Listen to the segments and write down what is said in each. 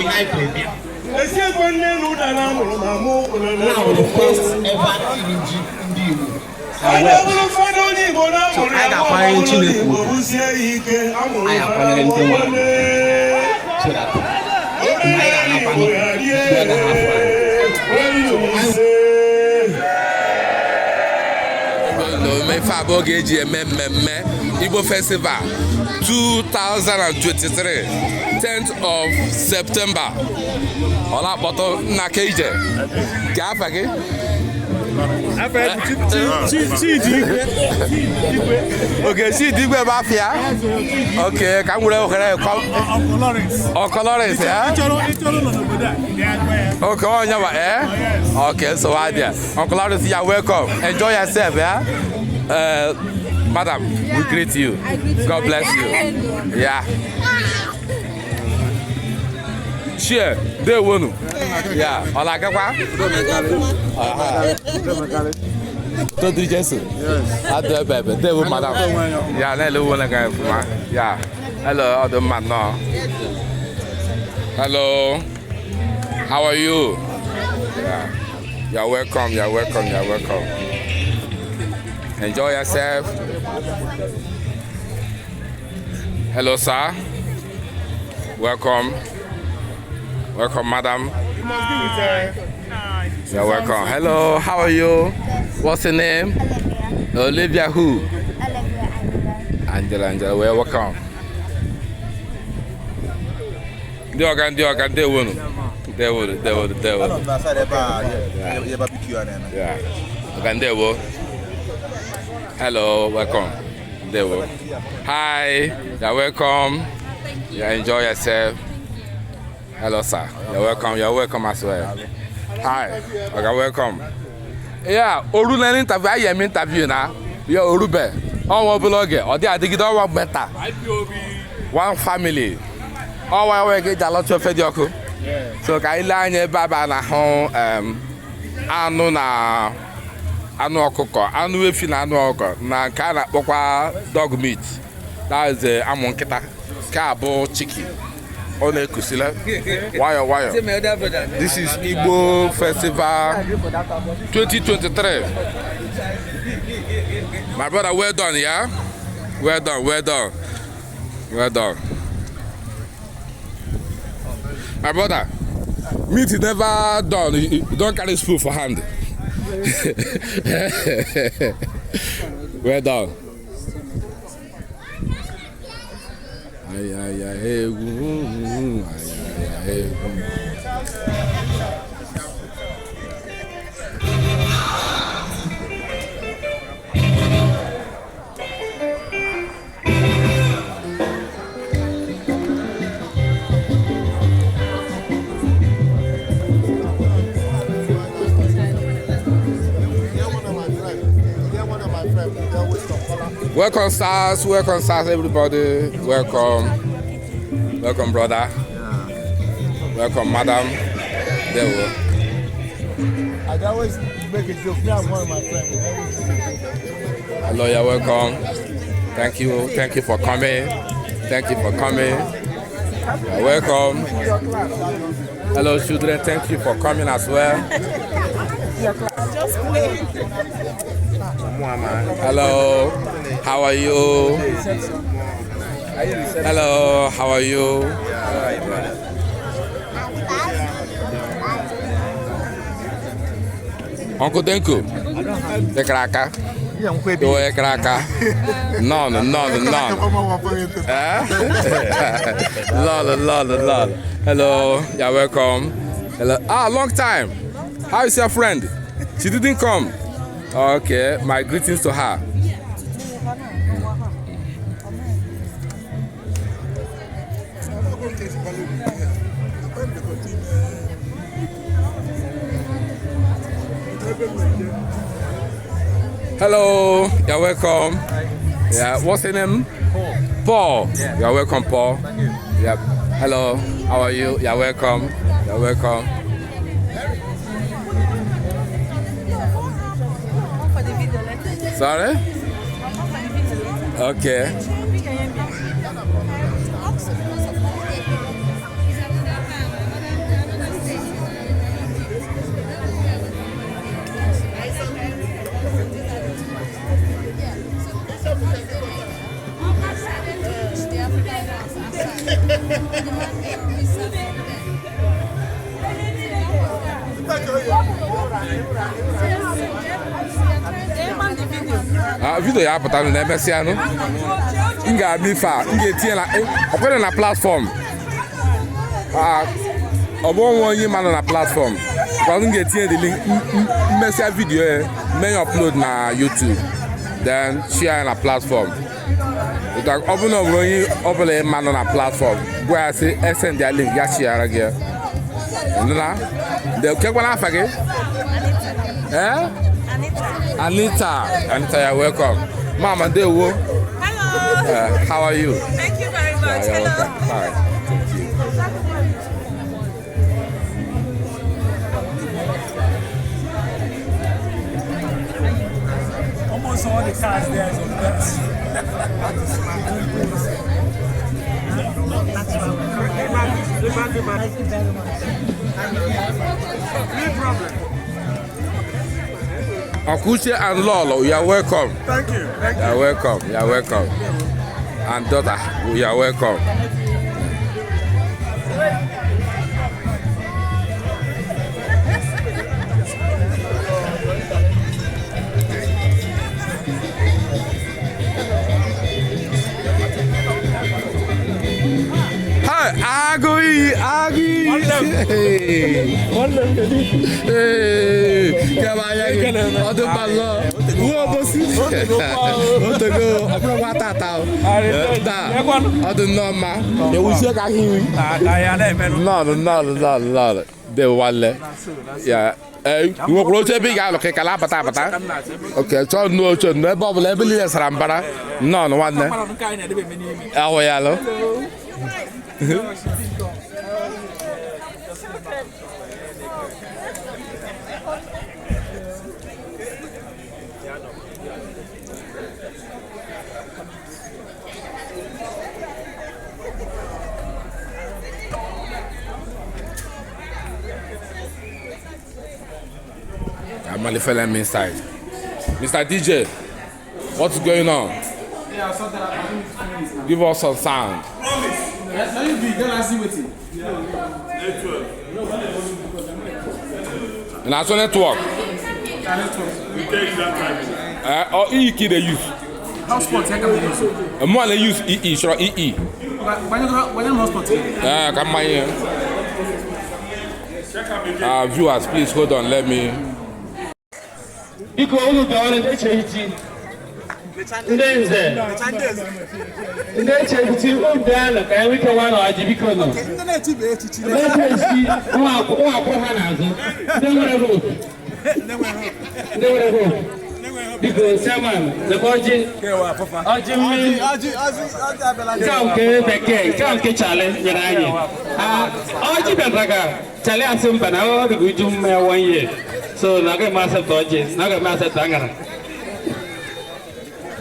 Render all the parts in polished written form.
Bụ ihe anyị kwuru bịa. Esiekwe nne na ụdara amụrụ ma mụ. Now the first ever iri ji ndị Igbo na Onye Wales. bụrụ ụfọdụ onye Igbo na-amụrụ So, ya anyị ga-akwanyere ma ọ bụrụ Chineke Igbo ugwu. bụzie ya ike amụrụ Anyị ha akwanyere ndị nwụrụ ole. So that anyị ga-anakwanụ Igbo ya rie mgbe ọ ga-ahapụ anyị. onye ise. Na ife abụọ ga-eji eme mmemme Igbo Festival 2023, 10th of September. Ọ na-akpọtụ nna ka ije ka afa gị. Oke Chidi Igwe bụ afịa. Oke ka m were ohere Uncle Lawrence ya. Okay, onye wa eh? Okay, so idea. Uncle Lawrence, you are welcome. Enjoy yourself, yeah? Madam, we greet you. God bless you. Yeah. Share, ndewonu. Yeah, ọ na-agakwa? Todu Jesu. Adụ ebe ebe, ndewo madam. Yeah, na-ele uwe na ga ọfụma. Yeah. Hello, ọ dị mma nnọọ. Hello. How are you? Yeah. You're welcome, you're welcome, you're welcome. Enjoy yourself. Hello, sir. Welcome. Welcome, madam. You're welcome. Hello, how are you? What's your name? Olivia who? Olivia Angela. Angela, Angela, we're welcome. Ndị ọga, ndị ọga, ndewonu. Ndewonu, ndewonu, ndewonu. Anọ m na side ebe a ihe barbecue a na-eme. Yeah. Okay, ndewo. Hello, welcome. Ndewo. Hi, you're welcome. You enjoy yourself. Hello, sir. You're welcome. You're welcome as well. Hi. Okay, welcome. Yeah, oru na interview, I am interview na. Yeah, orube. Ọnwa ọbụla oge, ọ dị adịgide ọnwa mgbe. One family. Ọnwa enweghị eji alọcha ofe dị ọkụ. So ka anyị lee anya ebe a na-ahụ anụ na anụ ọkụkọ, anụ efi na anụ ọkụkọ na nke a na-akpọkwa dog meat, that is amụ nkịta. Nke a bụ chicken, ọ na-ekusile nwayọ nwayọ. This is Igbo Festival 2023. My brother, well done. Yeah, well done, well done, well done, my brother. Meat is never done. You don carry spoon for hand. Well done. Ay, ay, ay, egwu, ay, ay, ay, egwu. Yeah, one of my friends. Yeah, one of my friends. They always talk. Welcome, stars. Welcome, stars, everybody. Welcome. Welcome, brother. Welcome, madam. There we go. I always make a joke. Me and one of my friends, we always make a joke. Hello, you're welcome. Thank you. Thank you for coming. Thank you for coming. You're welcome. Hello, children. Thank you for coming as well. Hello. How are you? Hello. How are you? Uncle Denko. Ekere aka. Ewo ekere aka. None, none, none. Eh? Lol, lol, lol. Hello, you're welcome. Hello. Ah, long time. How is your friend? She didn't come. Okay, my greetings to her. Hello, you're welcome. Yeah, what's your name? Paul. Paul. Yeah. You're welcome, Paul. Thank you. Yep. Hello, how are you? You're welcome. You're welcome. Sorry? Okay. Demanding visa from them. Ah, video ya apụta na emesịanụ. M ga-abịa ife a, m ga-etinye na ọkwere na platform. Ah, ọ bụ onwe onye ma nọ na platform. Because m ga-etinye the link, mmesịa video ya, mee ya upload na YouTube, then share ya na platform. Ọ bụrụ na ọ nwere onye ọbụla ịma nọ na platform, gwa ya sị esend ya link ya share gị ya. Nụla? Kekwana afa gị? Eh? Anita. Anita, you're welcome. Mama, ndewo. Hello. How are you? Thank you very much. Yeah, you're Hello. welcome. Hi. Thank you. Almost all the cars there is on the best. Okuche and Lolo, you are welcome. Thank you. Thank You are welcome. You are welcome. And daughter, you are welcome. Hi, Agui, Agui. Hey. Hey, kebanya gị, ọ dị mma nnọọ. Uwe obosi. Otego, ọ bụrụ nwa tata o. Taa, ọ dị nnọọ mma. Ewusie ka ahịa iwi. Nnọọ, nnọọ, nnọọ, nnọọ. Dị nwanne. Ya, ee, ị nwekwara oche ebe ị ga-anọ ka ị ka na-abata abata? Ok, chọọ nnọọ oche nnọọ ebe ọbụla ebe niile sara mbara. Nnọọ nwanne. Ahụ ya lụ. I'm them inside. Mr. DJ, what's going on? Give us some sound. Na so network. Or EE key they use. Hotspot, ya ka m use. More they use EE, sure EE. Gbanye m hotspot. Come on here. Viewers, please hold on. Let me. Biko unu bịawara ndị eche echichi, ndị nze, ndị eche echichi, unu bịa nụ ka anyị nwee ike nwa na ọjị biko nụ. Ndị na-echibe echichi. Ndị eche echichi nwa akwụ ha n'azụ, ndị nwere hope. Ndị nwere hope. Biko chairman, lekwa ọjị. Ọjị mmiri. Ọjị, ọjị, ọjị abịala. Nke a nke bekee, nke a nke Charlie nyere anyị. Ah, ọjị bịara ka Charlie asị mba na ọ dịka uju mmanya one year. So na agaghị m accept ọjị, na agaghị m accept aṅara.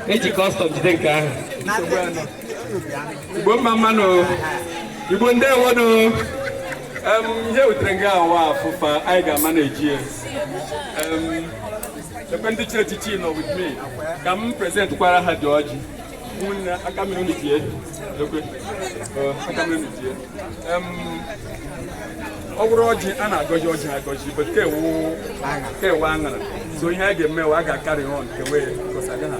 Eji custom jide nke ahụ. Igbo mma mmanụ, Igbo ndewonụ. Ihe wutere nga awa afụfa anyị ga-ama na-eji ya. Ekwe ndị chiri echichi nọ with me ka m present kwara ha dị ọjị. Ụmụnne aka mmiri unu tie. Ekwe. Ọ, aka mmiri unu tie. Ọ bụrụ ọjị a na-agọzi ọjị agọzi, but kewu aṅara. So ihe a ga-eme wụ a ga-akarị on kewe ya, because agaghị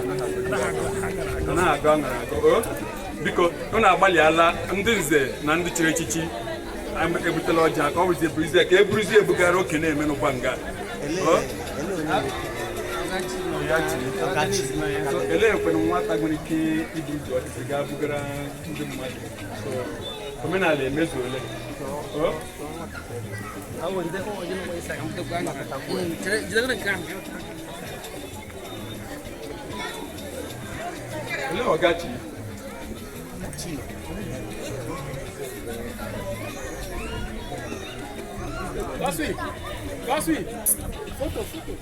anaghị agọ aṅara agọ. O, biko unu agbalịala ndị nze na ndị chiri echichi ebutela ọjị aka ọ bụzi eburuzie ka eburuzie ebugara oke na-emenụkwa nga. O? Ya chiri. So, elee kwenu nwata nwere ike ibu ji ọchịchị gaa bugara ndị mmadụ? So, omenala emezuole. O? Elee ọgachi? Last week. Last week. Photo, photo.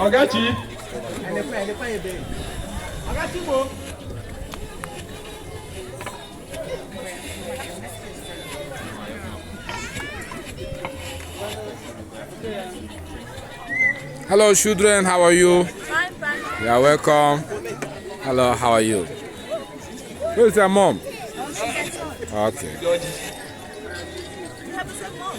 Ọgachi. Ọgachi mo. Hello, children. How are you? Fine, fine. You are welcome. Hello, how are you? Where is your mom? Okay. You have the same mom.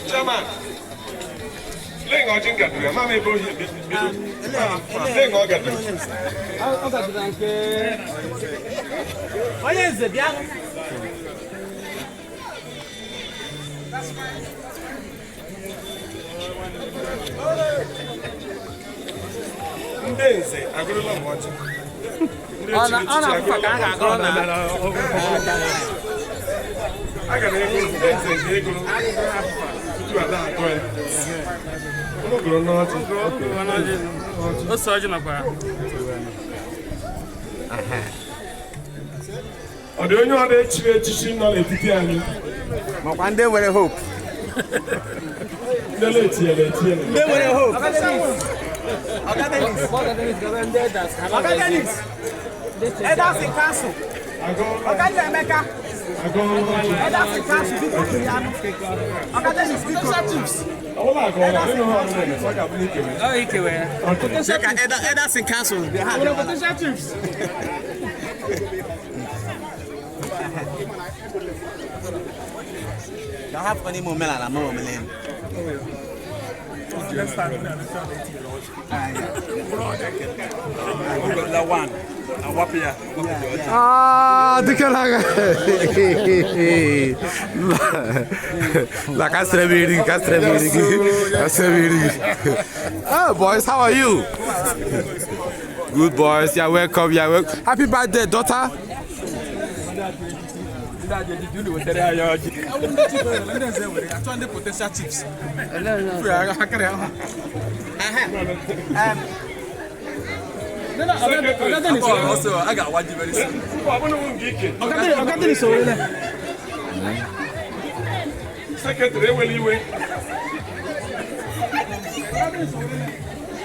Chairman, lẹ́yìn ọjọ́ gàdúrà máa mi bó ṣe bido lẹ́yìn ọ gàdúrà. Onye nze bịa. Ndị nze agụrụla m ọjị. Ndị echiri echichi agụrụla m ọjị. Aga m ego ndị nze nke egoro tutu ada atọ ya. Unu gụrụ n'ọjị. Ose ọjị nọkwa. Ọ dị onye ọ na-echiri echichi nọ n'etiti anyị. Makwa ndị nwere hope. Ndị na-etinyere etinyere. Ndị nwere hope. Oga Dennis. Elders in council. Oga Emeka. Elders in council. Oga Dennis, potential chiefs. Elders in council. Potential chiefs. You have any more melon? More melon. Ah, dikalaga. La castre castre. Oh, boys, how are you? Good boys, you're welcome, you're welcome. Happy birthday, daughter. Potential chiefs. Also, I got one very soon. Secretary, will you wait?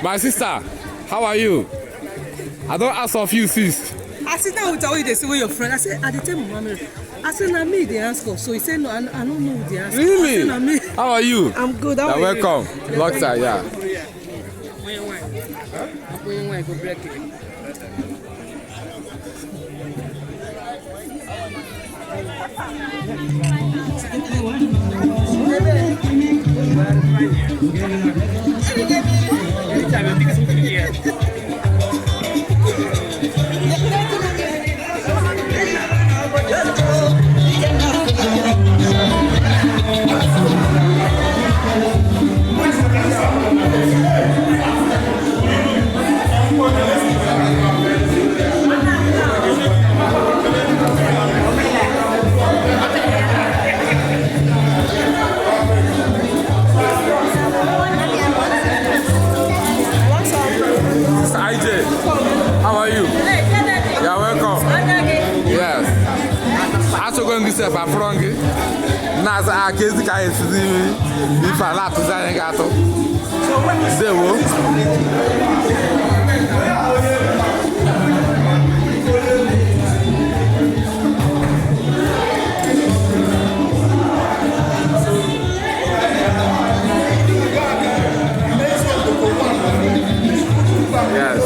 My sister, how are you? I don't ask of you, sis. I sit down with you, they say, your friend. I say, at the time, Mama, I said, na me the answer. So he said, no, I don't know the answer. Really? I said, na me. How are you? I'm good. How are you? Welcome. Doctor, yeah. IJ, how are you? You're welcome. Yes. Achọgo gị sef afụrọ gị na-aza aka ezi ka anyị esizi ife ala atụzi anyị ga-atụ. Ndewo. Yes.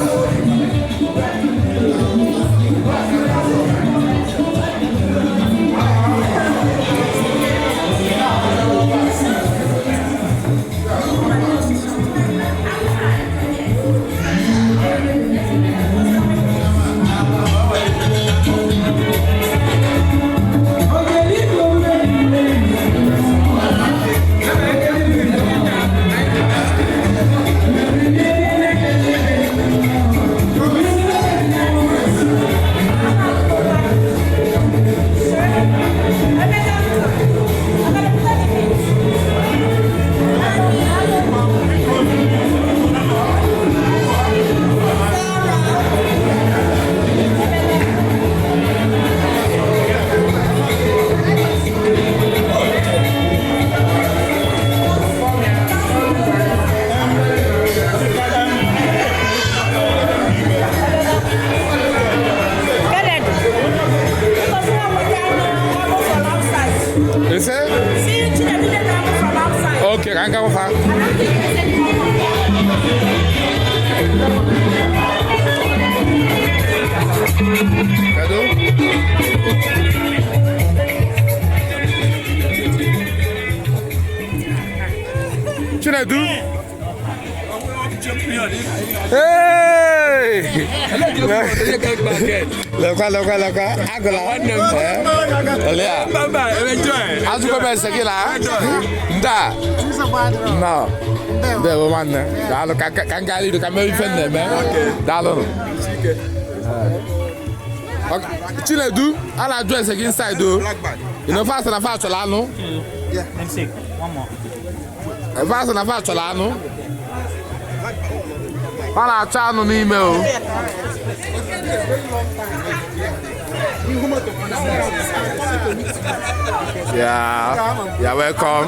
You say? See Chinedu dey come from outside. Okay, ka nka fa. I don't think they say come. Kedu? Chinedu. Hey! Lekwa lekwa lekwa agụla. Ole a. Azụkwa m ese gị na ndị a. Nnọọ. Ndewo nwanne. Daalụ ka ka m gaa n'iru ka mee ife m na-eme. Daalụ. Chinedu, a na-ajụ ese gị inside o. You know fast na fast chọrọ anụ. Fast na fast chọrọ anụ. Ọ na-achọ anụ n'ime o. Yeah, you're welcome.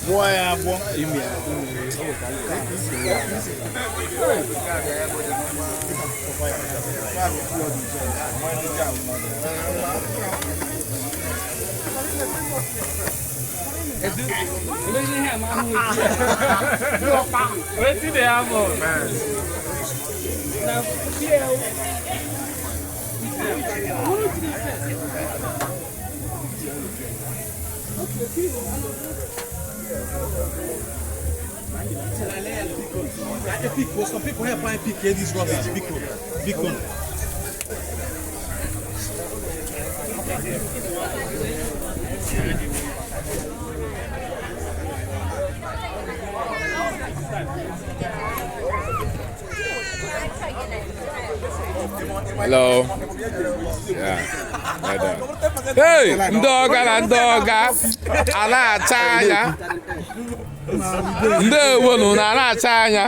Gbụọ ya agbụọ. Wetin dey happen? Some people here buy pick this rubbish. Biko, biko. Hello. Yeah. Right there. Hey, ndị ọga na ndị ọga a na-acha anya. Ndị ewonu na na-acha anya.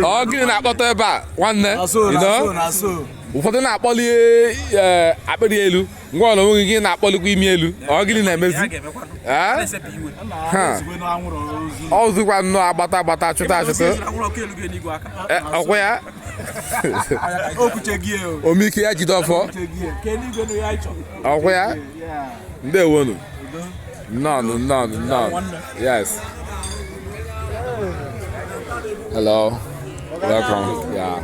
Ọ gịnị na-akpọta ebe a nwanne? You know? Ụfọdụ na-akpọli akpịrị elu ngwa ọrụ onwe gị na-akpọlikwa imi elu. Ọ gịnị na-emezi? Eh? Ha. Ọ zụkwa nnọọ agbata agbata chụta achụta. Ọkwa ya? Omike ya jide ọfọ. Ọkwa ya? Ndewonu. Nnọọ nnọọ nnọọ. Yes. Hello. Welcome. Yeah.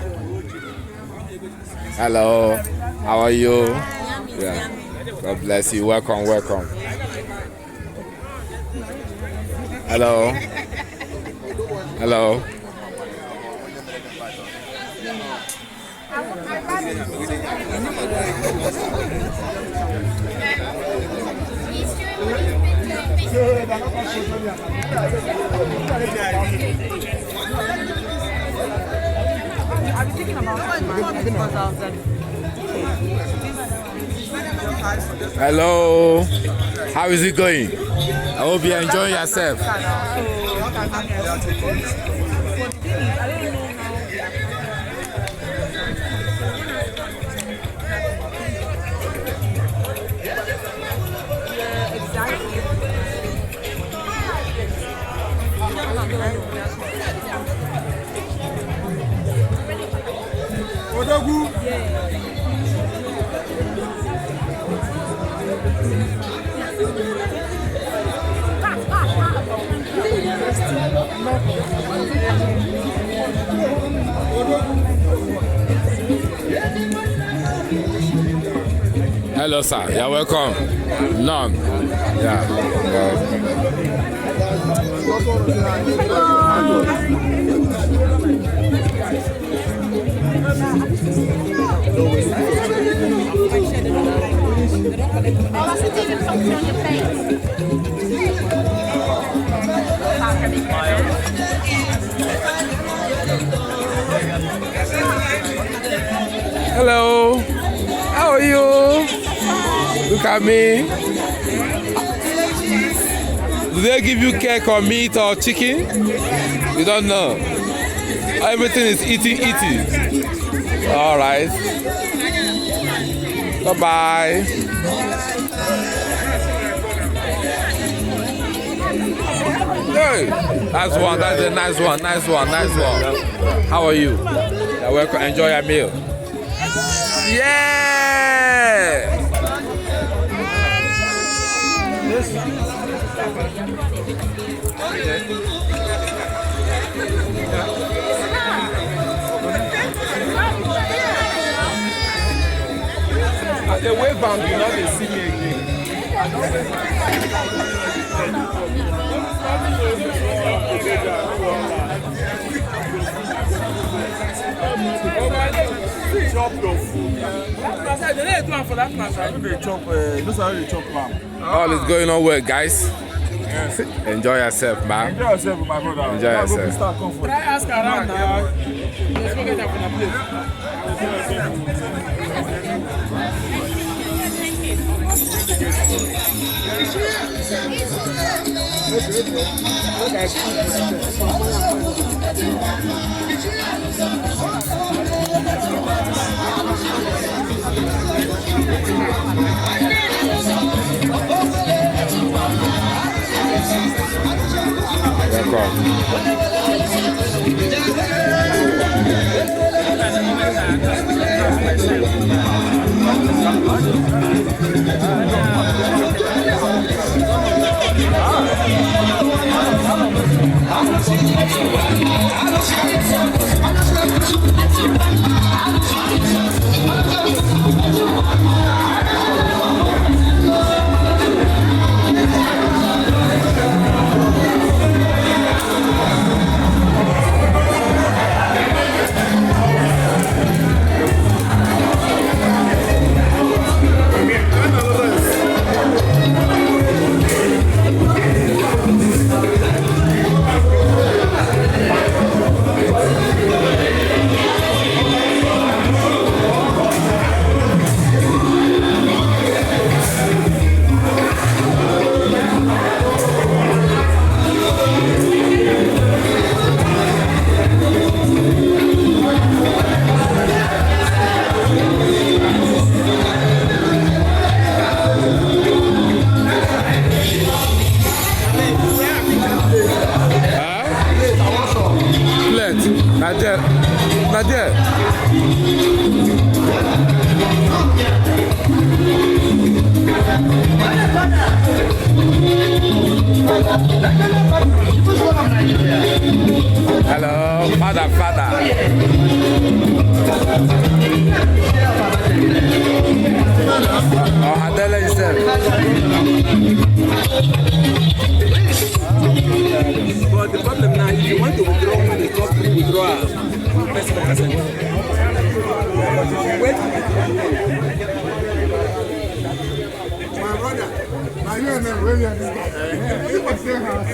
Hello. How are you? Yeah. God bless you. Welcome, welcome. Hello. Hello. He's doing what he's been doing. I've been thinking about it because I was like, Hello. How is it going? I hope you're enjoying yourself. Odogwu. Hello, sir. You're welcome. None. Yeah. Yeah. Oh, that's a demon something on your face. Hello. How are you? Look at me. Do they give you cake or meat or chicken? You don't know. Everything is eating, eating. All right. Bye bye. Hey, that's one. That's a nice one. Nice one. Nice one. How are you? You're welcome. Enjoy your meal. Yeah! The wave band, you know, they see me again. Chop your food. All is going on well, guys. Yes. Enjoy yourself, man. Enjoy yourself, my brother. Enjoy yourself. Try ask around now. Let's go get up on a plate. Welcome. Nadia. Hello, father, father. Oh, Adele himself. But the problem now, if you want to withdraw from the top three withdrawal, you pay 7%. Wait. My brother, now you and them really understand. You must say house.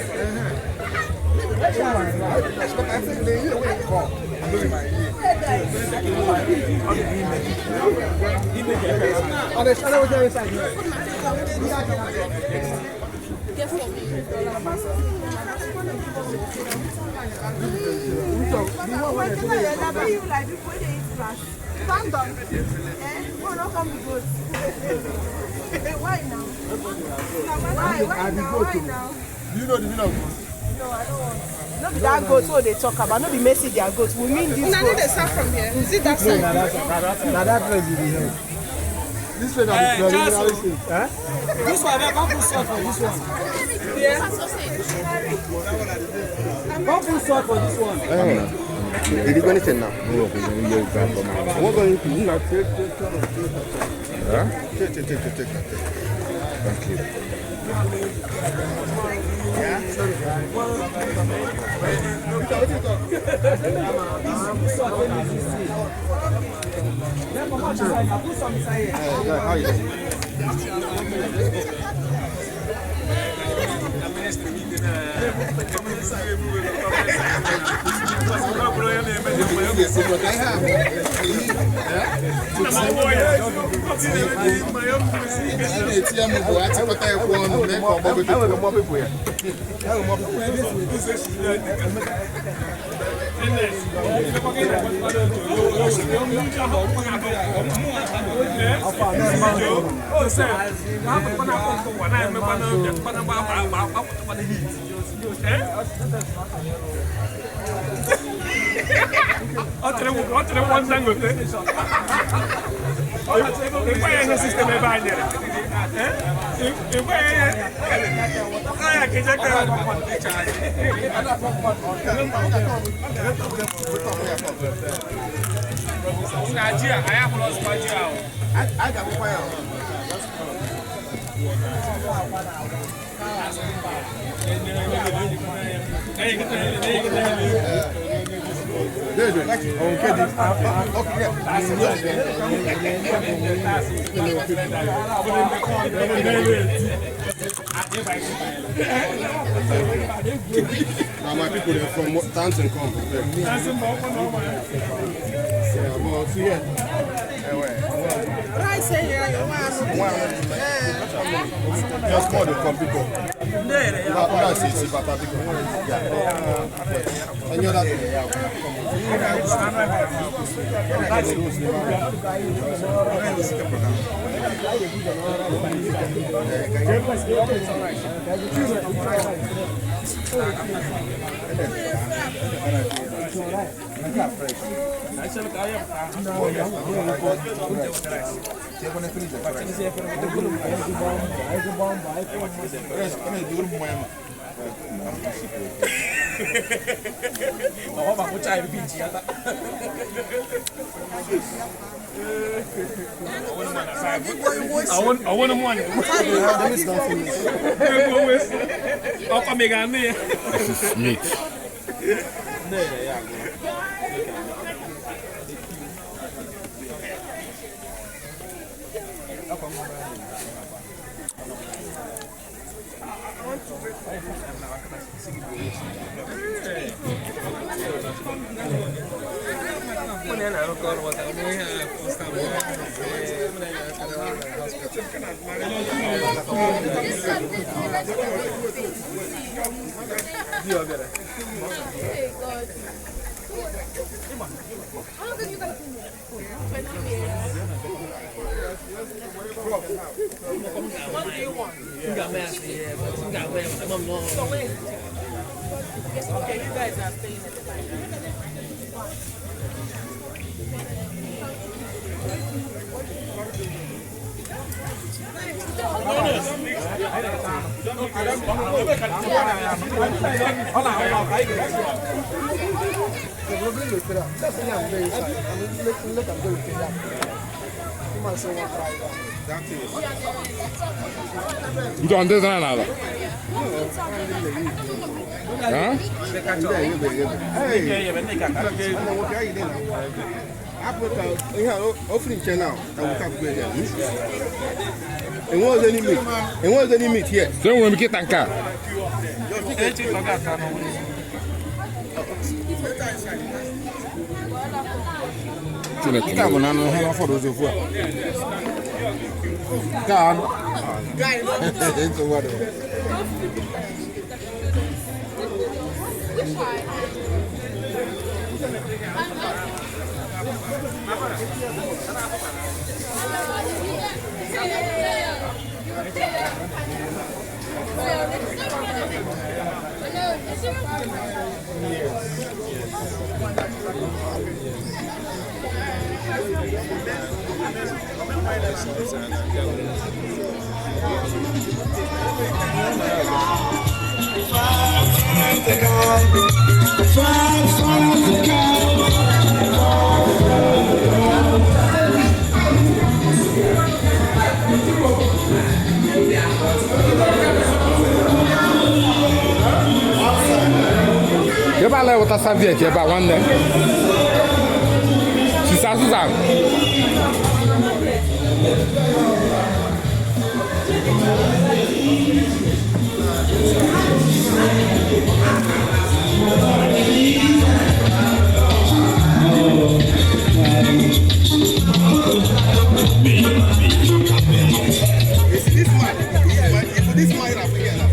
Why now? Why now? Do you know the meaning of goat? No, I don't want. Not be that goat what they talk about. Not be messy their goat. We mean this goat. They start from here. Is it that side? No, that place is here. This way, huh? This one, I can't put salt for this one. Yeah. Can't put salt for this one. Did you go anything now? We're going to take. Thank you. Ọ chere one Dangote. Ịgwa ya ihe system ebe a nyere. Ịgwa ya ihe. Ya ka ije ka. Nigeria, anyị ahụla ọzụkwa ji ahụ. Now my people, they're from Tansen come. Yeah, but see here. Just call the computer. Any other thing? This is meat. Hey God. How long have you guys been here? 20 years. What do you want? So where is the chicken? Okay, you guys are staying at the back. Ndị ndị zara n'ala. Huh? Enweghị any meat here. So enwere m ike ịta nke a. Chineke Nke a bụ na anụ ha n'afọ ụzọ ofu a. Nke a anụ. Nsogbu adịghị. Ebe ala eweta serviette ebe a nwanne. Sisa Susan. Is this man? If this man African now,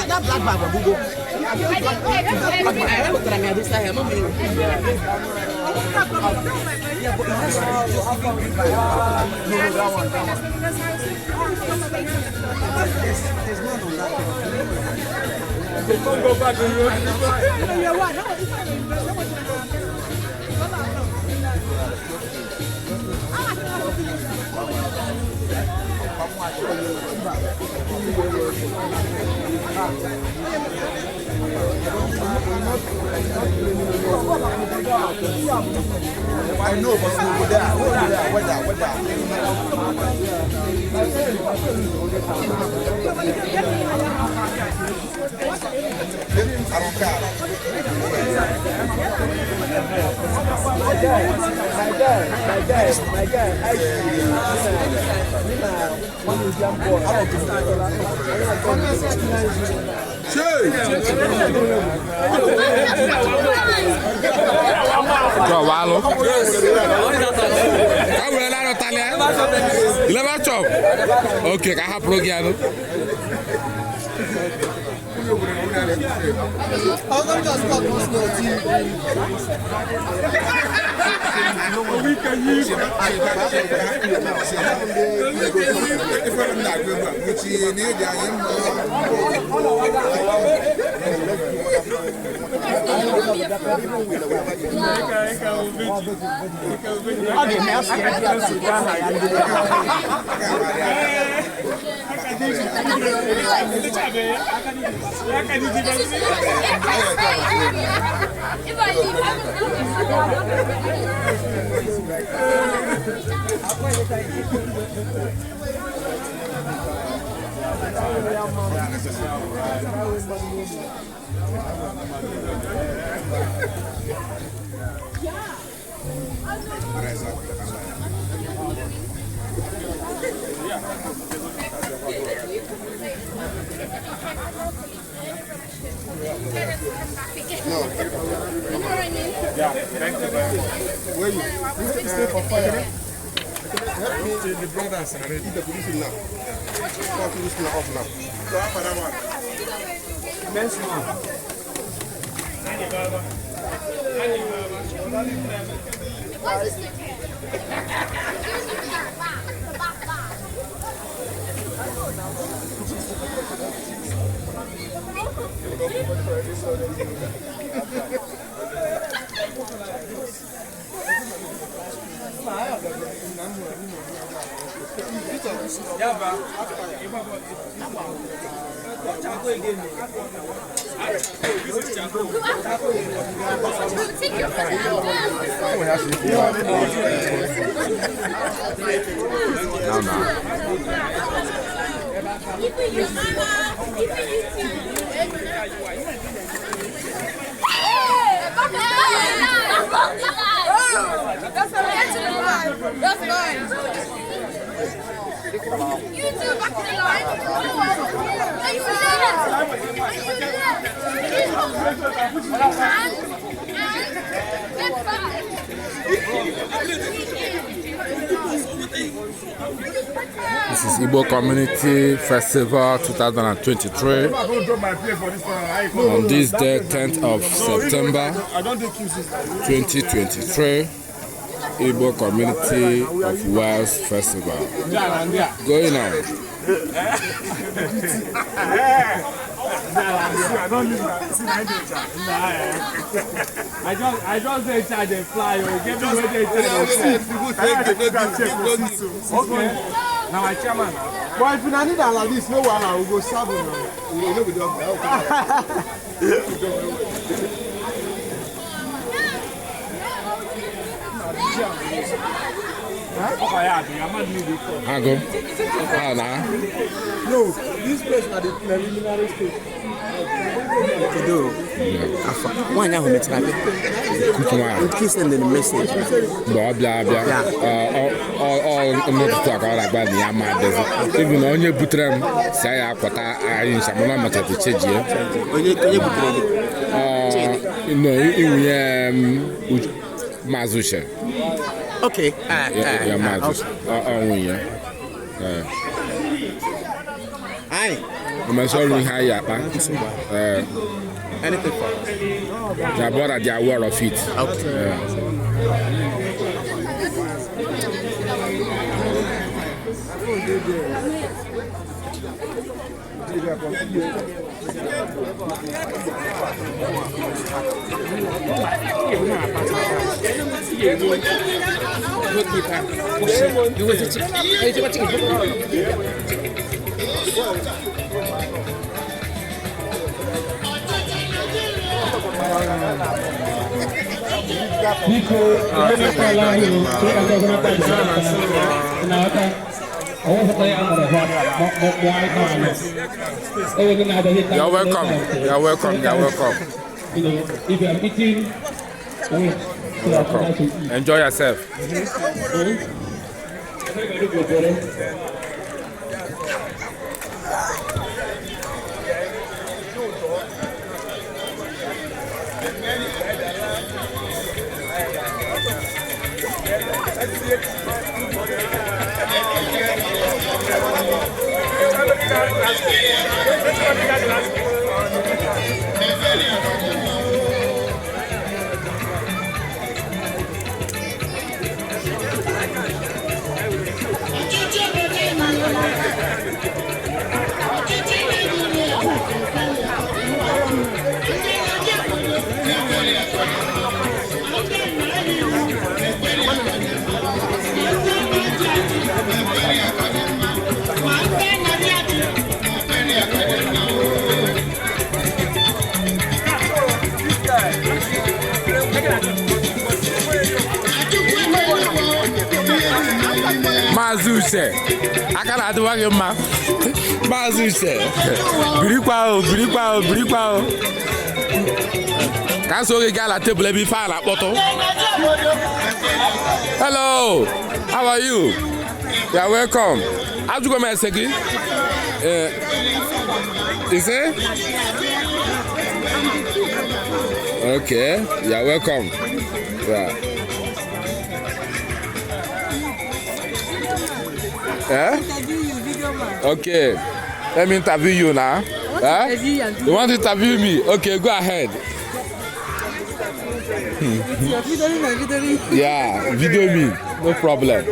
That black bag will go. Go back to you. I know, but we go there. Whether. I don't care. My guy. Okay, ka hapụrụ gị anụ. If I leave, I No. You know what I mean? Yeah, thank you very much. Where you? You stay for fire. Help me. The brothers are ready. The police now. Talk to this now off now. So after that one. Men's man. What's this thing? Take your That's mine. You two back to the line. And get back. This is Igbo Community Festival 2023. On this day, 10th of September 2023, Igbo Community of Wales Festival. Going on. I just dey charge dey fly o. Get me wey dey charge dey fly. Okay. Na my chairman. But if una need am like this, no wahala, we go serve una. You no be dog. Agụ. Ah, na. No, this place na the preliminary stage. Kedu afọ nwaanyị ahụ mechara bịa? Kutu nwaanyị. Nke send the message. Mgbe ọ bịa abịa, ọ n'ụtụtụ a ka ọ na-agba na ya ma adịzi. Even na onye butere m si anyị akwata anyị ncha, mana ọ mechara chejie. Onye butere gị? No, inwunye m Maazị Uche. Okay. Ya Maazị Uche. Ọ nwunye. Anyị. O mesịa ọrụ ihe anyị akpa. Ee. Anything for us. Their brother, they are aware of it. Okay. Yeah. Biko, emekwala ahụ na-ata ọwụfụta ya mụrụ ha mụọ anyị anọ. Enweghị na-abịaghị taa. You're welcome. You're welcome. You're welcome. If you are eating, wait. So that Welcome. you can eat. Enjoy yourself. Hmm? Maazị Uche, aka na-adịwa gị mma. Maazị Uche, birikwa o, birikwa o, birikwa o. Ka nso gị gaa na tebụl ebe ife a na-akpọtụ. Hello, how are you? You are welcome. Ajụgo m ese gị. Eh, ise? Okay, you are welcome. Yeah. Eh? Okay. Let me interview you now. Eh? Interview you and do You want to interview me? Okay, go ahead. You're videoing and videoing. Yeah, video me. No problem.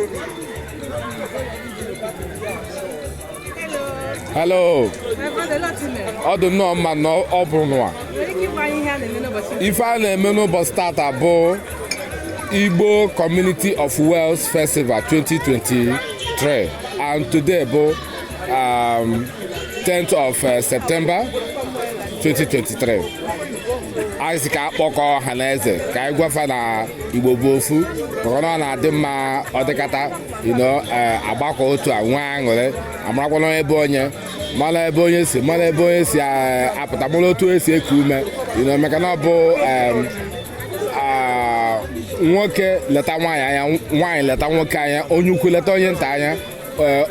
Hello. My brother, lot in there. Ọ dị nnọọ mma na ọ bụ nwa. Nwere ike ịgwa anyị ihe a na-eme n'ụbọchị? Ife a na-eme n'ụbọchị tata bụ Igbo Community of Wales Festival 2023, and today bụ 10th of September 2023. Anyị sị ka akpọkọ ọha na eze ka anyị gwafa na Igbo bụ ofu, maka na ọ na-adị mma ọ dịkata agbakọ otu a nwee aṅụrị, amarakwana ebe onye mara ebe onye si, mara ebe onye si apụta, mara otu esi eku ume, maka na ọ bụ nwoke leta nwaanyị anya, nwaanyị leta nwoke anya, onye ukwu leta onye nta anya,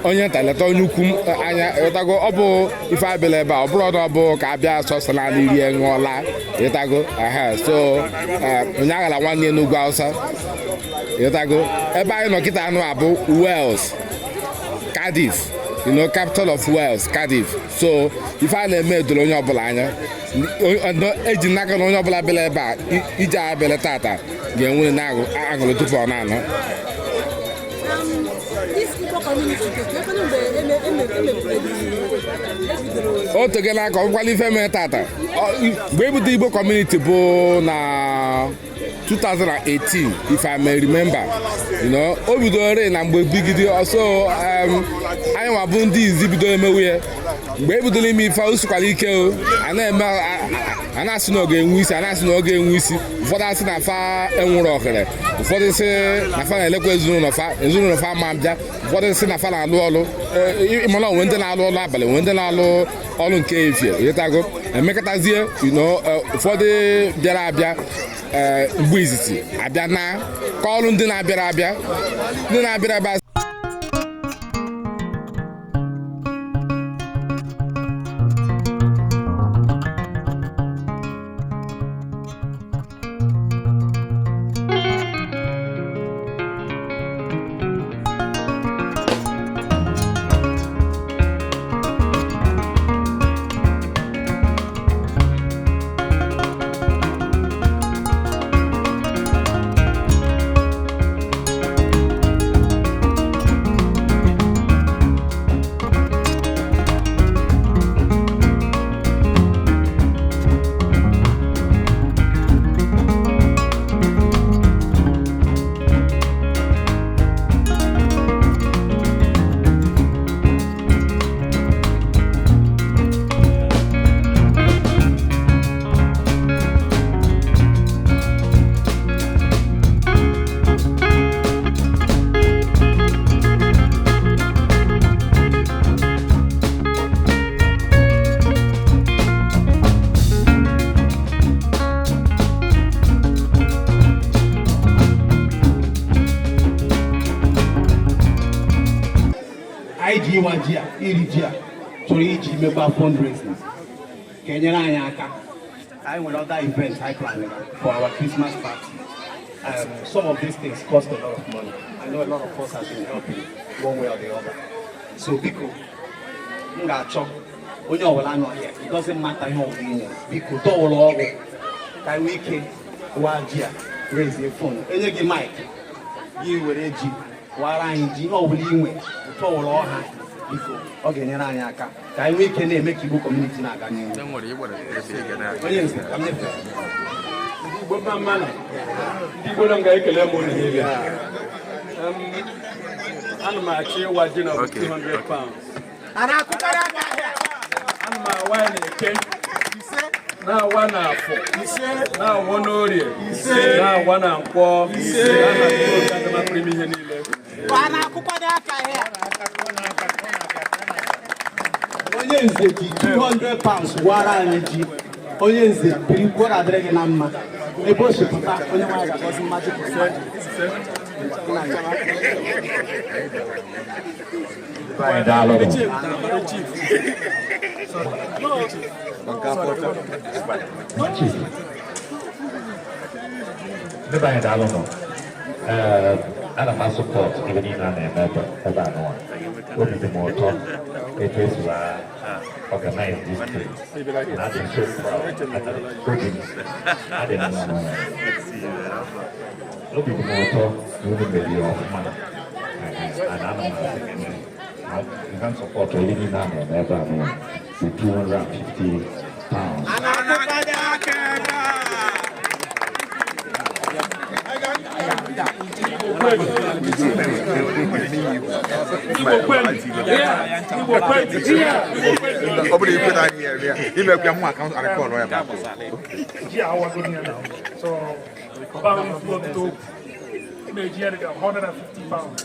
onye nta leta onye ukwu anya. Ịtago, ọ bụ ife abịala ebe a, ọ bụrụ na ọ bụ ka abịa sọsọ naanị rie ṅụọla. Ịtago, ehe, so onye aghala nwanne ya n'ugwu Awụsa. Ịtago, ebe anyị nọ kịta anụ abụ Wales. Cardiff, you know, capital of Wales, Cardiff. So ife a na-eme doro onye ọbụla anya. Eji n'aka na onye ọbụla bịara ebe a ije abịala tata ga-enwe na-aṅụrị tupu ọ na-anọ. O tegela aka ọgwụkwala ife mere tata. Mgbe ebido Igbo community bụ na 2018, if I may remember, you know, o bidoro na mgbe bigide ọsọ anyị nwa bụ ndị izi bido emewe ya. Mgbe ebidoro ime ife o sikwara ike o a na-eme a na-asị na ọ ga-enwe isi, a na-asị na ọ ga-enwe isi. Ụfọdụ asị na fa enwere ohere, ụfọdụ sị na fa na-elekwa ezinụlọ fa, ezinụlọ fa ma bịa, ụfọdụ sị na fa na-alụ ọlụ. Ịmana onwe ndị na-alụ ọlụ abalị, onwe ndị na-alụ ọlụ nke efie, ịghọtago. Emekọtazie, you know, ụfọdụ bịara abịa mgbe izizi abịa na ka ọrụ ndị na-abịara abịa, ndị na-abịara abịa. Ịwa ji a, iri ji a chọrọ iji mekwa fundraising ka enyere anyị aka. Anyị nwere other events anyị plan for our Christmas party. Some of these things cost a lot of money. I know a lot of us have been helping one way or the other. So biko, m ga-achọ onye ọbụla nọ here, it doesn't matter ihe ọbụla ị nyere, biko dọwụrụ ọgwụ ka anyị nwee ike waa ji a, raise a phone, enye gị mic, gị were ji wara anyị ji ihe ọbụla ị nwe, tọwụrụ ọha, biko ọ ga-enyere anyị aka ka anyị nwee ike na-eme ka Igbo community na-aga n'ihu. Onye nze, ka m nyefee. Ndị Igbo mma mma nọ. Ndị Igbo nọ m ga-ekele m unu niile. Ana m achọ ịwa ji na 200 pounds. Ana m awa ya na eke, na-awa na afọ, na-awa n'orie, na-awa na nkwọ, na-awa ihe niile. Onye nze ji 200 pounds wara anyị ji. Onye nze biri gwara adịrị gị na mma. Ebe o si pụta, onye nwaanyị ga-agọzi mmadụ. Ndị anyị daalụ nọ. Ana m asọpọt ebe niile a na-eme ebe a n'ụwa. Obi dị m ụtọ etu esi organize this thing. And I've been so proud. Obi dị m ụtọ na unu meriri ọfụma. And ana m asị ka support ebe niile a na-eme ebe a n'ụwa with 250 pounds. So, 150 pounds.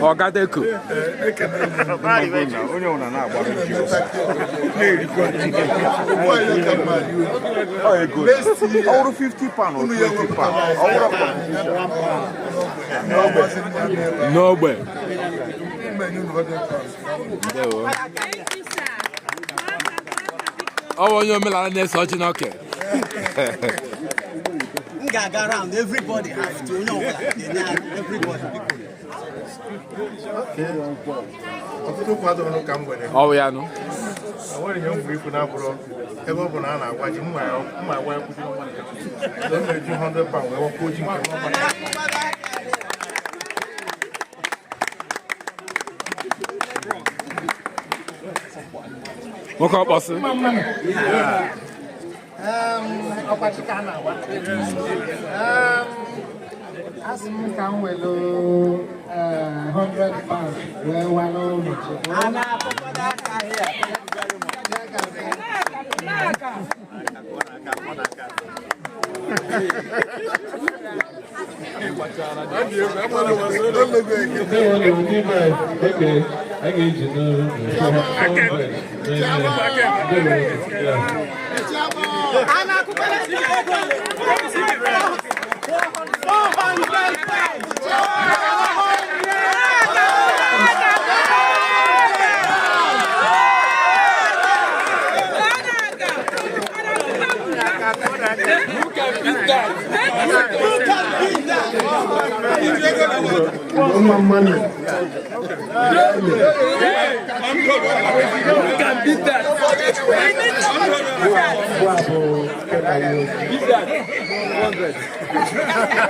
Ọgadeku. Ọwụrụ 50 pound or 20 pound. Ọwụrụ N'ogbe. Ndewo. Ọ bụ onye omenala na-ese ọjị n'oke. M ga-aga round everybody have to onye ọbụla ga-enye everybody biko. Ọtụtụ kwado ọnụ ka m nwere. Ọ bụ ya nụ. Enwere ihe m gwuru ikwu na-abụrụ ebe ọ bụ na a na-agwa ji mma agwa ya kwụsị m na-eji 100 pound wee wakwuo ji nke m. Nwoke ọkpọsị. Ọkwachi ka a na-agwa. Asị m ka m welu 100 pounds wee wara ụlọ ji.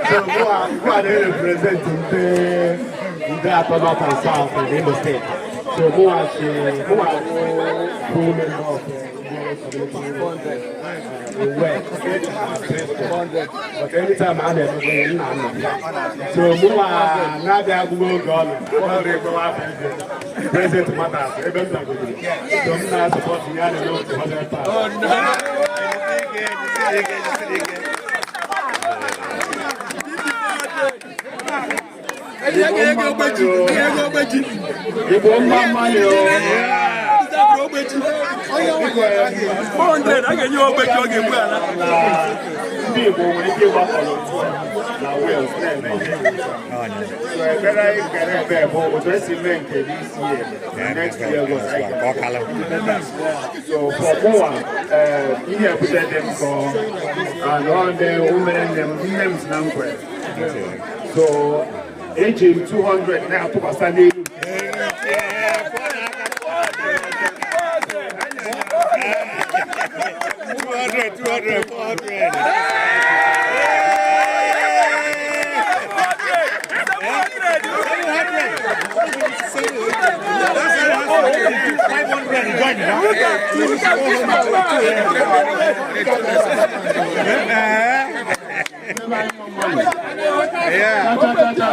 So, who are they representing the Upper North and South in Imo State? So, who are full member of the work? But anytime I'm there, so who are now they are going to present matters. So, I'm not supporting you. Oh no! Igbo mma mmanụ o. 400 a ga-enye ogbeji ọ ga-egbu ala. Ndị Igbo nwere ike ịgbakọrọ na Wales na-eme ihe. So ekpere anyị kere ekpe bụ otu esi mee nke this year, next year was anyị ga-eme. So for mụnwa, ihe ebute dị m kọ and ọ ndị umere nne m nne m si na m kwere. So eji m 200 na-atụkwasị n'elu. 200, 200, 400.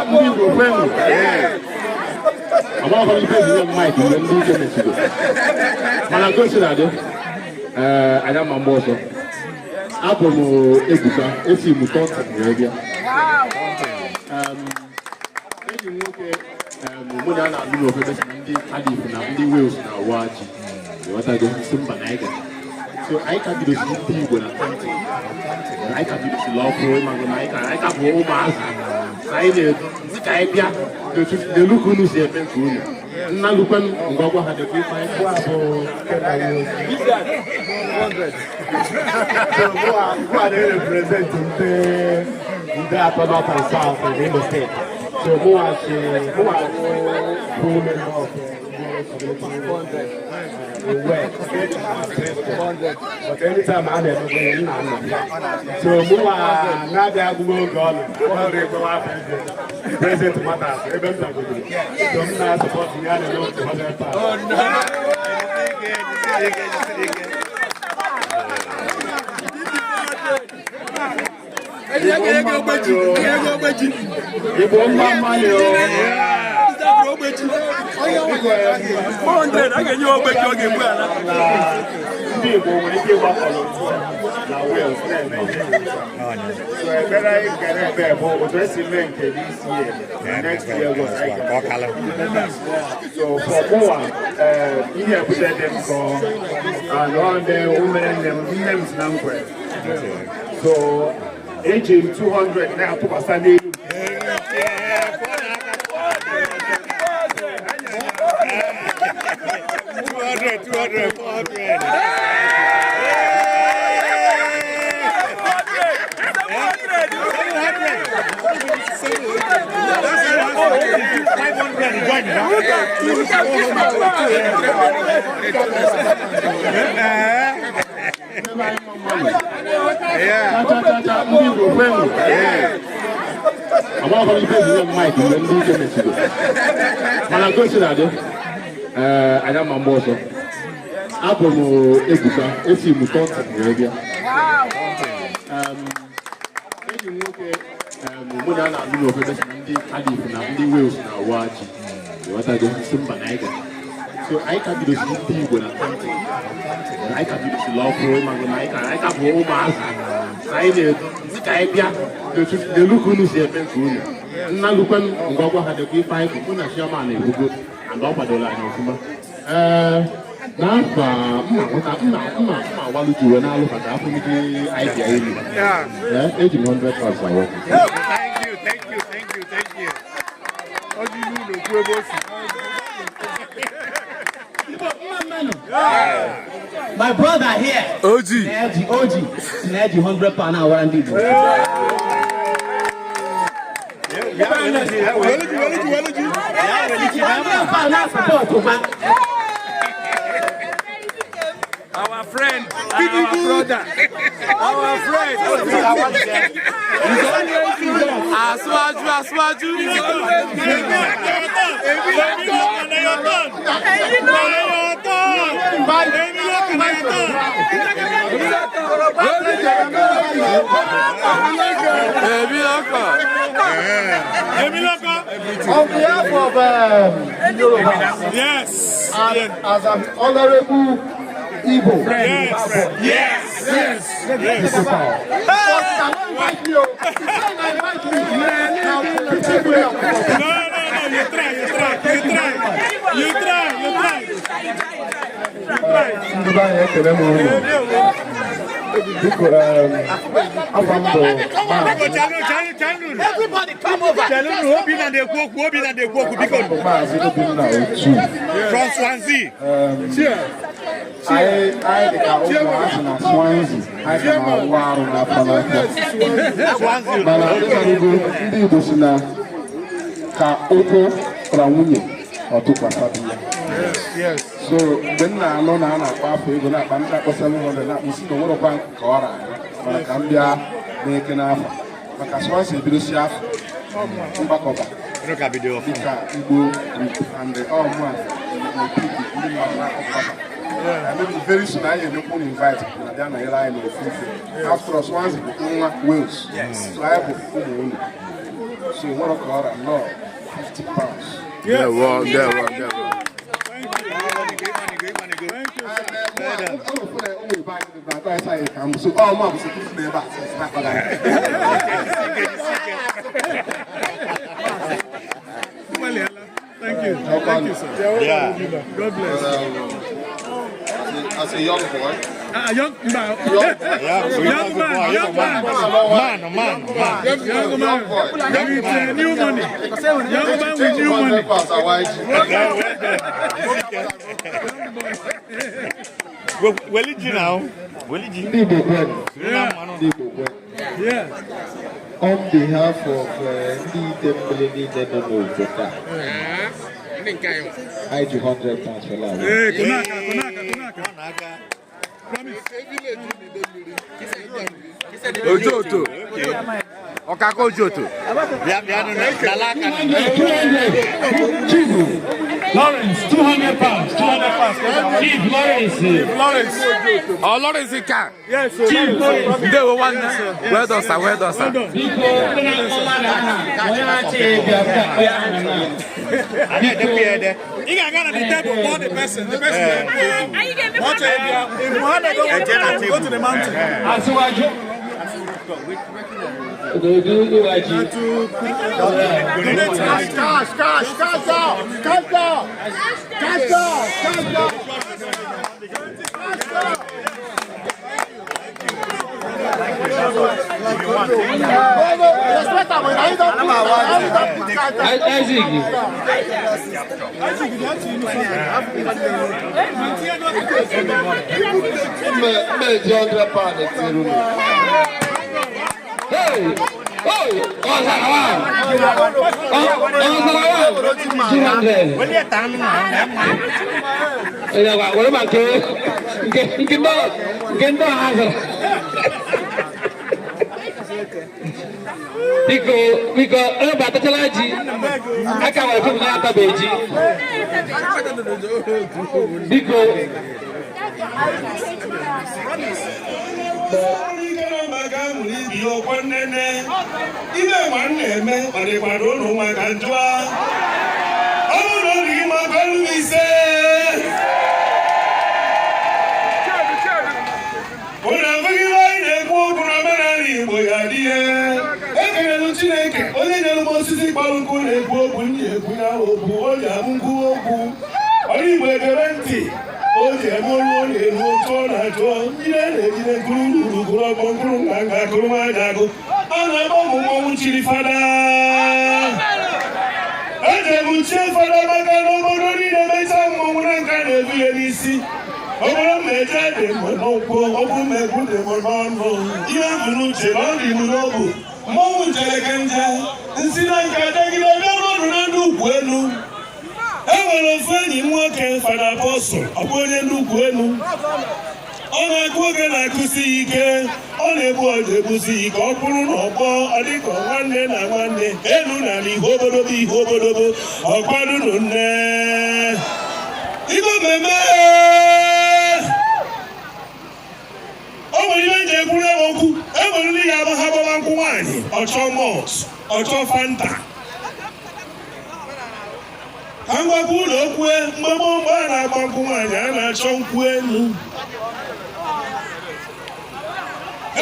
Ndị Igbo kwenu. Agbakọrọ ife ezi Mike mgbe ndị ike mesigo. Mana gosi na adị, anyị ama mgbe ọzọ. Abụ m Ebuka, esi m Tọntọn wee bịa. Enyi m nwoke mụ na ya na-alụ n'ofe si na ndị Cardiff na ndị Wales na-awa ji. Ịghọtago si mba na anyị gara. So anyị ka bidosiri ndị Igbo na Tọntọn. Anyị ka bidosiri ọkụ ịmago na anyị ka bụ ụmụazị. Anyị na-edo ndị ka anyị bịa n'elu ka unu si eme nke unu. Nna lukwe m ngwagwa ha dịkwa ife anyị bụ. So who are they representing the Upper North and South in Imo State? So who are full member of the work? But anytime I'm there, so who are now they are going to present matters. So I'm not supporting you. Oh no! Igbo mma mma nụ. 400 a ga-enye ogbeji ọ ga-egbu ala. Ndị Igbo nwere ike ịgbakọrọ na Wales na-eme ihe. So ekpere anyị gara ebe bụ otu esi mee nke this year, next year was anyị ga. So for mụwa, ihe ebute dị m kọ and ọ ndị umere nne m nne m si na m kwere. So eji m 200 na-atụkwasị n'elu. 200, 200, 400. Amaghị ife ezi Mike mgbe ndị ike mechiri mana gosi na adị anya ma mgbe ọzọ abụ m Ebuka, esi m Taunton wee bịa. Enyi m nwoke mụ na na-alụ n'obodo si na ndị Cardiff na ndị Wales na-awa ji ghọtago si mba na anyị gara. So anyị ka bidosiri ndị Igbo na Taunton, anyị ka bidosiri ọkụ ịmagụ na anyị ka bụ ụmụazị na anyị na-eto si ka anyị bịa n'elu ka unu si eme nke unu nna lukwe m ngwagwa ha dịkwa ife anyị bụ mụ na Chioma na-ebugo and ọ kwadoro anyị ọfụma. Ee, n'afọ mma nweta mma mma mma agbalụ ji wee na-alụ maka afọ ndị anyị bịa elu. Ee, eji m 100 pounds awọ. Thank you, thank you, thank you, thank you. Ọjị ilu n'okwu ebe o si. My brother here. OG. OG. Sineji 100 pound awara ndị Igbo. Our friend, our brother, our friend. Asuaju, Asuaju. Èmi lọ́kọ̀. Èmi lọ́kọ̀. On behalf of Yoruba, yes, and as an honorable Igbo, yes, yes, yes, yes. But you cannot invite me. You cannot invite me. Now, no, no, no, you try, you try, you try, you try, you try. Ndị be anyị ekele m unu. Biko, afọ m bụ Everybody come over. Obinna na-ekwu okwu, Obinna na-ekwu okwu, biko. Maazị Obinna Otu. From Swansea. Anyị dị ka ụmụazị na Swansea, anyị ka na-awụ arụ n'afọ n'afọ. Mana ịmarugo ndị Igbo si na ka ụkwụ ra nwunye ọ tụkwasị di ya. So mgbe m na-anụ na a na-akpa afọ ego na-akpa ndị akpọ 700 na-akpụ si na onwerọkwa ka ọ ra mana ka m bịa n'eke n'afọ maka Swansea ebidosi afọ mgbakọba dịka Igbo group and ọmụa ndị mmadụ na-akpọkọba. And maybe very soon I am going to invite na bịa na ofufe. After all, Swansea bụ nwa Wales. So I bụ ụmụ unu. So nwere ka ọ ra nnọọ 50 pounds. Ndewo, ndewo, ndewo. So all my Thank you. Thank you, sir. Yeah. God bless. As a young boy. Young man. Young man. Young man. Man, man, man. Young man. With new money. Young man with new money. Weliji now. Weliji. Yeah. On behalf of ndị Idemili niile nọ n'obodo a, I ji 100 pounds for life. Hey, Konaka, Konaka, Konaka. Promise. Ojo, ojo. Ọkaka Ojoto. Bịa bịa nụ n'ala aka. Chief Lawrence, £200, £200. Chief Lawrence. Lawrence. Oh, Lawrence ka. Yes, sir. Chief Lawrence. Ndewo nwanne. Well done, sir. Well done, sir. Biko, ndị na-akpọ mmadụ aha, onye na-achịghị ịbịa, bịa aha na. Ị ga-aga na the table kpọọ the person. The person ga-ekwu. Ọ chọrọ ịbịa. If Muhammad don't want to go to the mountain. Aṣíwájú. Òdòdó ìwájú. Cash, cash, cash, cash down, cash down, cash down, cash down. Isaac. Mmeji £100 etiri unu. Hey! Hey! Ọ̀sàrà wa! Ọ̀sàrà wa! 200. Were ma nke nke nke ndị nke ndị ọha zara. Biko biko ebe atachala ji aka nwere fom na-atabeghị ji. Biko. Ibe ma m na-eme ọ dịkwara ụlọ nwa ka njụa ọ bụrụ na ọ dị gị mma ka ọrụ m ise ụnụ abụghị ihe anyị na-ekwu okwu na omenala Igbo ya dị ihe ekelelu Chineke onye nyere m osisi kpọrọ nkụ na-ekwu okwu ndị ekwu ya okwu o ji abụ nkwu okwu onye Igbo egere ntị o ji eme olu ọ na-eru otu ọ na-achọ ihe na-ejide nkuru ruru gụrụ ọgbọ nkuru nka nka akụrụ nwaanyị agụ a na-agba ụmụ mmọnwụ chiri fada eji m chie fada maka na obodo niile mechaa mmọnwụ na nka na-ebu ya n'isi obodo m na-eje dị m n'ụkwụ okwu m ekwu dị m n'ọnụ ihe bụ n'uche na ọ dị m n'obu mmọnwụ njere ka nje nsi na nka degide bịa n'ọnụ na ndị ugwu elu e nwere ofu enyi m nwoke Fada Apọstụl ọ bụ onye ndị ugwu elu ọ na-akụ oge na-akụsi ya ike ọ na-egbu ọja egbusi ya ike ọ bụrụ na ọgbọ ọ dịka nwanne na nwanne elu na ala ihe obodobo ihe obodobo ọkwadunu nne igbo mmemme o nwere ihe eji ekwuru okwu e nwere ndị ya abụ ha gbaba nkwụ nwaanyị ọchọ malt ọchọ Fanta ka m gwakwa ụlọ okwu mgbe gboo mgbe a na-agba nkwụ nwaanyị a na-achọ nkwụ elu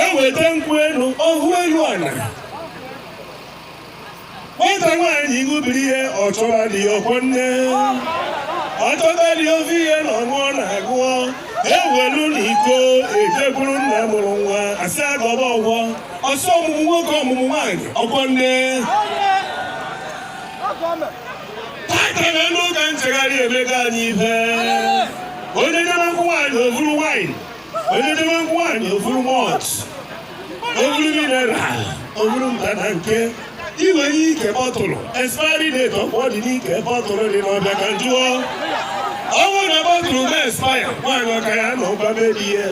eweta nkwụ elu ọhụ elu ala nwata nwaanyị ṅụbiri ihe ọ chọba dị ya ọkwọ nne ọ chọta dị ofe ihe na ọṅụọ na-agụọ ewelu na iko ejekwuru nna mụrụ nwa asị agọba ọgwọ ọsọ ọmụmụ nwoke ọmụmụ nwaanyị ọkwọ nne tata na ndị ụka nchegharị emego anyị ife onye debe nkwụ nwaanyị ovuru wine onye debe nkwụ nwaanyị ovuru malt ovuru mineral ovuru nta na nke iwenye ike bọtụlụ expiry date ọkwa ọ dị n'ike bọtụlụ dị n'ọbịa ka njụọ ọ bụrụ na bọtụlụ ma expire nwaanyị ọka ya na ụba be di ya.